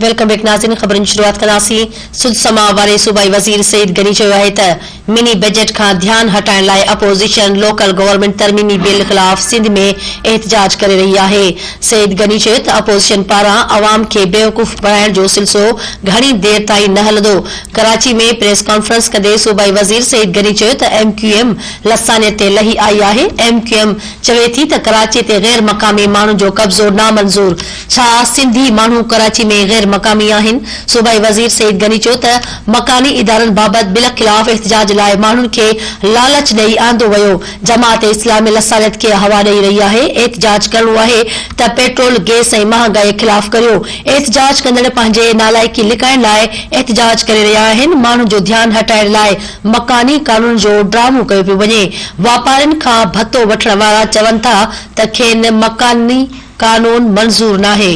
Welcome back ناظرين خبرن جي شروعات ڪنداسين سڌ سماء واري صوبائي وزير سعيد غني چيو آهي ته مني بجيٽ کان ڌيان هٽائڻ لاء اپوزيشن لوڪل گورنمينٽ ترميمي بل خلاف سنڌ ۾ احتجاج ڪري رهي آهي سعيد غني چيو ته اپوزيشن پاران عوام کي بيوقوف بڻائڻ جو سلسلو گهڻي دير تائين نه هلندو ڪراچي ۾ پريس ڪانفرنس ڪندي صوبائي وزير سعيد غني چيو ته ايم ڪيو ايم لسانيت تي لهي آئي آهي ايم ڪيو ايم چوي ٿي ته ڪراچي تي غير مقامي ماڻهن جو قبضو نامنظور ڇا سنڌي ماڻهو ڪراچي ۾ غير مقامي آهن؟ صوبائي وزير سعيد غني چيو ته مڪاني ادارن بابت بل خلاف احتجاج لاء ماڻهن کي لالچ ڏئي آندو ويو، جماعت اسلامي لسانيت کي هوا ڏئي رهي آهي، احتجاج ڪرڻو آهي ته پيٽرول، گئس ۽ مهانگائي خلاف ڪريو، احتجاج ڪندڙ پنهنجي نالائقي لڪائڻ لاء احتجاج ڪري رهيا آهن، ماڻهن جو ڌيان هٽائڻ لاء مڪاني قانون جو ڊرامو ڪيو پيو وڃي، واپارين کان ڀتو وٺڻ وارا چون ٿا ته کين مڪاني قانون منظور ناهي.